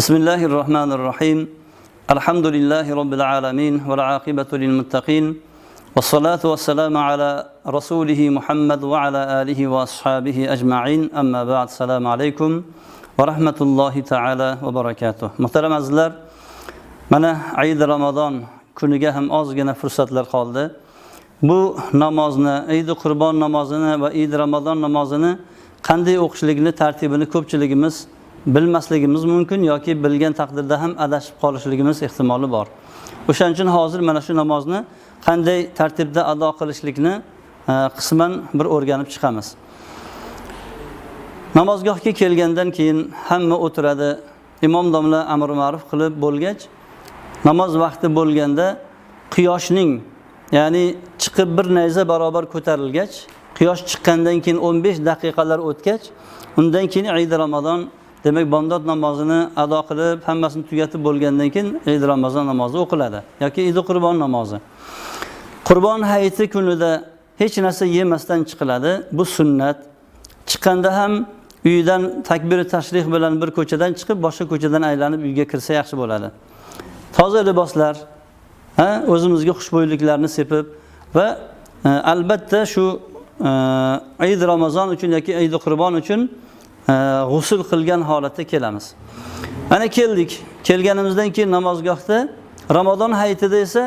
Bismillahir rohmanir rohim. Alhamdulillahi robbil alamin val aqibatu lil muttaqin. Vassalatu vassalamu ala rasulihi Muhammad va ala alihi va ashabihi ajma'in. Amma ba'd. Assalomu alaykum va rahmatullohi taala va barakatuh. Muhtaram azizlar, mana Eid Ramazon kuniga ham ozgina fursatlar qoldi. Bu namozni, Eid Qurbon namozini va Eid Ramazon namozini qanday o'qishlikni tartibini ko'pchiligimiz bilmasligimiz mumkin yoki bilgan taqdirda ham adashib qolishligimiz ehtimoli bor. O'shaning uchun hozir mana shu namozni qanday tartibda ado qilishlikni qisman bir o'rganib chiqamiz. Namozgohga kelgandan keyin hamma o'tiradi. Imom domla amr ma'ruf qilib bo'lgach, namoz vaqti bo'lganda quyoshning, ya'ni chiqib bir nayza barobar ko'tarilgach, quyosh chiqqandan keyin 15 daqiqalar o'tgach, undan keyin Eid Ramazon, demak bomdod namozini ado qilib, hammasini tugatib bo'lgandan keyin Eid Ramazon namozi o'qiladi yoki Eid Qurbon namozi. Qurbon hayiti kunida hech narsa yemasdan chiqiladi. Bu sunnat. Chiqqanda ham uyidan takbir tashrih bilan bir ko'chadan chiqib, boshqa ko'chadan aylanib uyga kirsa yaxshi bo'ladi. Toza liboslar, ha, o'zimizga xushbo'yliklarni sepib va albatta shu Eid Ramazon uchun yoki Eid Qurbon uchun g'usl qilgan holatda kelamiz. Mana keldik. Kelganimizdan keyin namozgohda Ramazon hayitida esa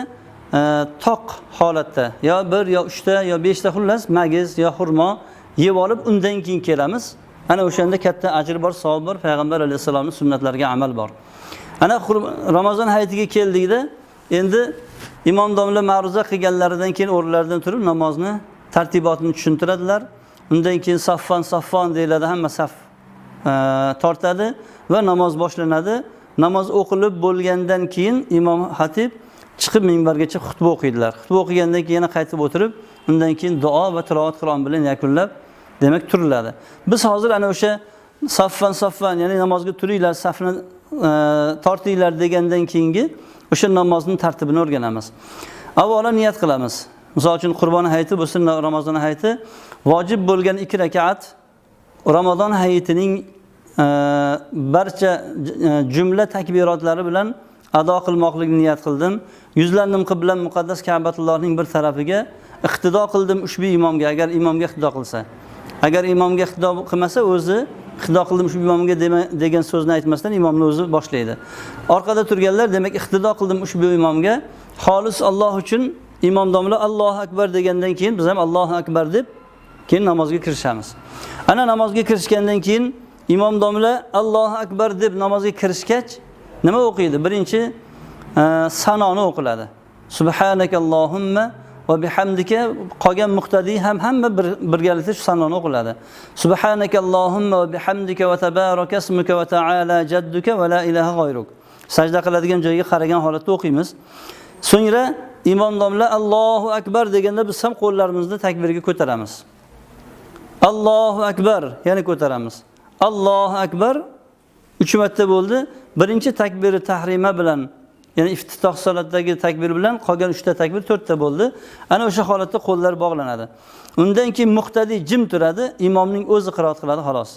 toq holatda yo bir yo uchta yo beshta, xullas magiz yo xurmo yeb olib, undan keyin kelamiz. Ana o'shanda katta ajr bor, savob bor, payg'ambar alayhissalomning sunnatlariga amal bor. Ana Ramazon hayitiga keldikda, endi imom domla ma'ruza qilganlaridan keyin o'rinlaridan turib namozni tartibotini tushuntiradilar. Undan keyin saffon saffon deyiladi, hamma saf tortadi va namoz boshlanadi. Namoz o'qilib bo'lgandan keyin imom xatib chiqib minbargacha xutba o'qiydilar. Xutba o'qigandan keyin yana qaytib o'tirib, undan keyin duo va tilovat Qur'on bilan yakunlab, demak turiladi. Biz hozir ana o'sha saffan saffan, ya'ni namozga turinglar, safni tortinglar degandan keyingi o'sha namozning tartibini o'rganamiz. Avvalo niyat qilamiz. Misol uchun Qurbon hayiti bo'lsin, Ramazon hayiti vojib bo'lgan 2 rakat Ramazon hayitining barcha jumla takbirotlari bilan ado qilmoqlikni niyat qildim. Yuzlandim qiblam muqaddas Ka'batullohning bir tarafiga, iqtido qildim ushbu imomga, agar imomga iqtido qilsa. Agar imomga iqtido qilmasa, o'zi iqtido qildim ushbu imomga degan so'zni aytmasdan imomni o'zi boshlaydi. Orqada turganlar, demak, iqtido qildim ushbu imomga, xolis Alloh uchun imom domla Allohu akbar degandan keyin biz ham Allohu akbar deb keyin namozga kirishamiz. Ana namozga kirishgandan keyin imom domla Allohu akbar deb namozga kirishgach nima o'qiydi? Birinchi sanoni o'qiladi. Subhanakallohumma va bihamdika, qolgan muqtadiy ham hamma birgalikda shu sanoni o'qiladi. Subhanakallohumma va bihamdika va tabaraka ismuka va ta'ala jadduka va la ilaha g'ayruk. Sajda qiladigan joyga qaragan holatda o'qiymiz. So'ngra imom domla Allohu akbar deganda biz ham qo'llarimizni takbirga ko'taramiz. Allohu akbar yana ko'taramiz. Allohu akbar 3 marta bo'ldi. Birinchi takbiri tahrima bilan, ya'ni iftitoh solatdagi takbir bilan qolgan 3 ta takbir 4 ta bo'ldi. Ana o'sha holatda qo'llar bog'lanadi. Undan keyin muqtadi jim turadi, imomning o'zi qiroat qiladi xolos.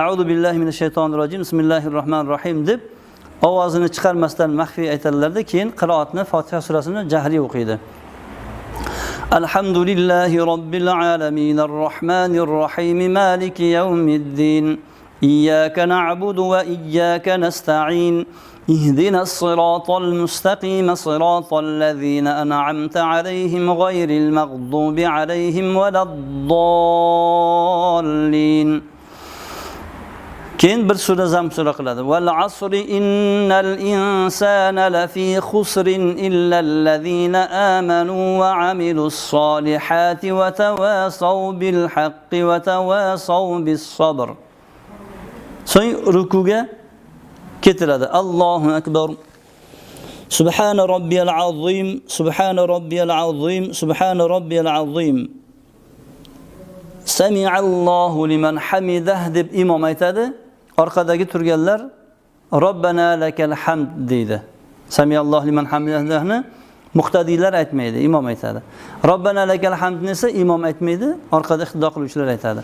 A'udhu billahi minash shaytonir rojim. Bismillahir rohmanir rohim deb ovozini chiqarmasdan maxfiy aytadilarda, keyin qiroatni Fotiha surasini jahriy o'qiydi. Alhamdulillahi robbil alamin arrohmanir rohim maliki yawmiddin. Iyyaka na'budu va iyyaka nasta'in. اهدنا الصراط المستقيم صراط الذين أنعمت عليهم غير المغضوب عليهم ولا الضالين. Keyin bir sura zam sura qiladi. Val asri innal insana lafi khusrin illa allazina amanu va amilus solihati va tawasaw bil haqqi va tawasaw bis sabr. So'ng rukuga ketiladi. Allohu akbar. Subhana robbiyal azim, subhana robbiyal azim, subhana robbiyal azim. Sami'allohu liman hamidah deb imom aytadi. Orqadagi turganlar Robbana lakal hamd deydi. Sami'allohu liman hamidahni muqtadiylar aytmaydi, imom aytadi. Robbana lakal hamdni esa imom aytmaydi, orqada iqtido qiluvchilar aytadi.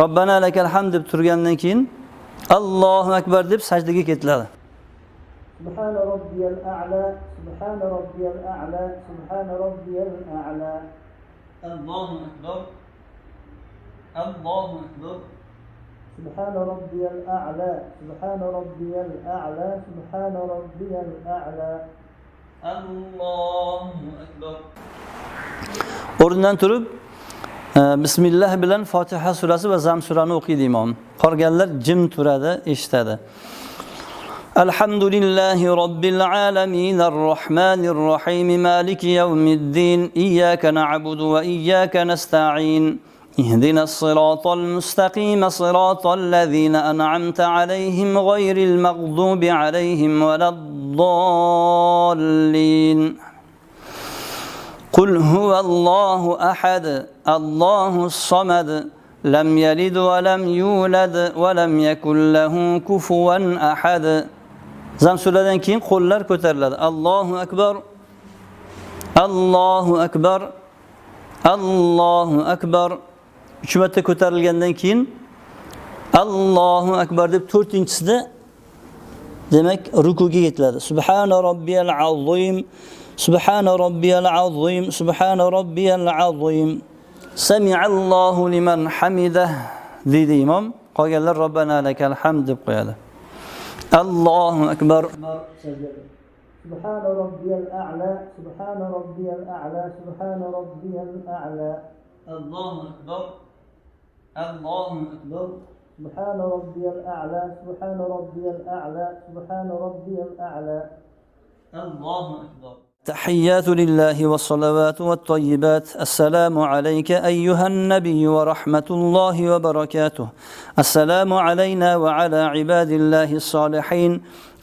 Robbana lakal hamd deb turgandan keyin Allohu akbar deb sajdaga ketiladi. Subhana robbiyal a'la, subhana robbiyal a'la, subhana robbiyal a'la. Allohu akbar. Allohu akbar. Subhana robbiyal a'la, subhana robbiyal a'la, subhana robbiyal a'la. Allohu akbar. O'rnidan turib Bismillah bilan Fotiha surasi va Zam surani o'qiydi imom. Qolganlar jim turadi, eshitadi. Alhamdulillahi robbil alamin arrohmanir rohim maliki yawmiddin iyyaka na'budu va iyyaka nasta'in ihdinas siratal mustaqim siratal ladzina an'amta alayhim ghayril maghdubi alayhim waladdallin. قل هو الله أحد الله الصمد لم يلد ولم يولد ولم يكن له كفوا أحد. Zam suradan keyin qo'llar ko'tariladi. Allohu akbar. Allohu akbar. Allohu akbar. 3 marta ko'tarilgandan keyin Allohu akbar deb 4-chisida demak rukuga ketiladi. Subhana robbiyal azim. Subhana robbiyal azim. Subhana robbiyal azim. Sami'allohu liman hamidah deydi imom. Qolganlar robbana lakal hamd deb qo'yadi. Allohu akbar. Subhana robbiyal a'la, subhana robbiyal a'la, subhana robbiyal a'la. Allohu akbar. Allohu akbar. Subhana robbiyal a'la, subhana robbiyal a'la, subhana robbiyal a'la. Allohu akbar. تحيات لله والصلوات والطيبات. السلام عليك أيها النبي ورحمة الله وبركاته. السلام علينا وعلى عباد الله الصالحين.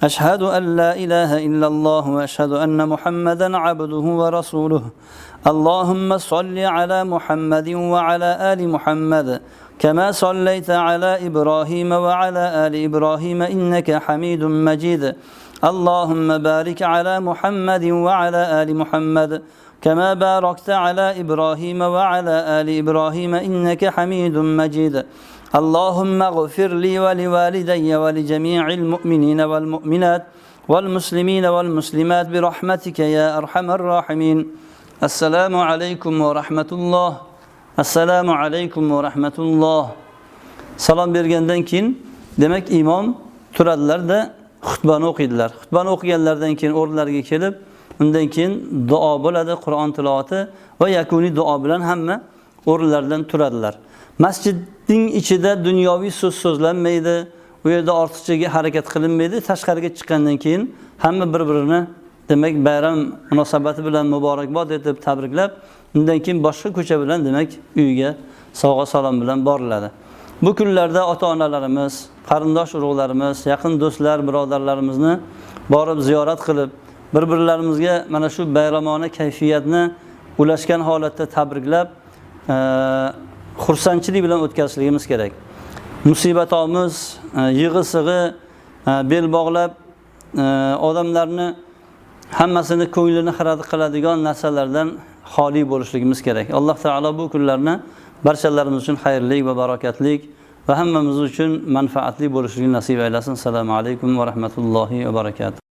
أشهد أن لا إله إلا الله وأشهد أن محمدا عبده ورسوله. اللهم صل على محمد وعلى آل محمد كما صليت على إبراهيم وعلى آل إبراهيم إنك حميد مجيد. اللهم بارك على محمد وعلى آل محمد كما باركت على إبراهيم وعلى آل إبراهيم إنك حميد مجيد. اللهم اغفر لي ولوالدي ولجميع المؤمنين والمؤمنات والمسلمين والمسلمات برحمتك يا أرحم الراحمين. السلام عليكم ورحمة الله. السلام عليكم ورحمة الله. Salom bergandan keyin demak imom turadilar-da xutbani o'qiydilar. Xutbani o'qiganlaridan keyin o'rinlariga kelib, undan keyin duo bo'ladi, Qur'on tilovati va yakuniy duo bilan hamma o'rinlaridan turadilar. Masjidning ichida dunyoviy so'z so'zlanmaydi, u yerda ortiqcha harakat qilinmaydi. Tashqariga chiqqandan keyin hamma bir-birini demak bayram munosabati bilan muborakbod etib tabriklab, undan keyin boshqa ko'cha bilan demak uyiga sovg'a salom bilan boriladi. Bu kunlarda ota-onalarimiz, qarindosh urug'larimiz, yaqin do'stlar, birodarlarimizni borib ziyorat qilib, bir-birlarimizga mana shu bayramona kayfiyatni ulashgan holatda tabriklab, xursandchilik bilan o'tkazishligimiz kerak. Musibatamiz, yig'i-sig'i, bel bog'lab, odamlarni hammasini ko'nglini xira qiladigan narsalardan xoli bo'lishligimiz kerak. Alloh taolo bu kunlarni barchalarimiz uchun xayrli va barakatli va hammamiz uchun manfaatli bo'lishligini nasib aylasin. Assalomu alaykum va rahmatullohi va barakatuh.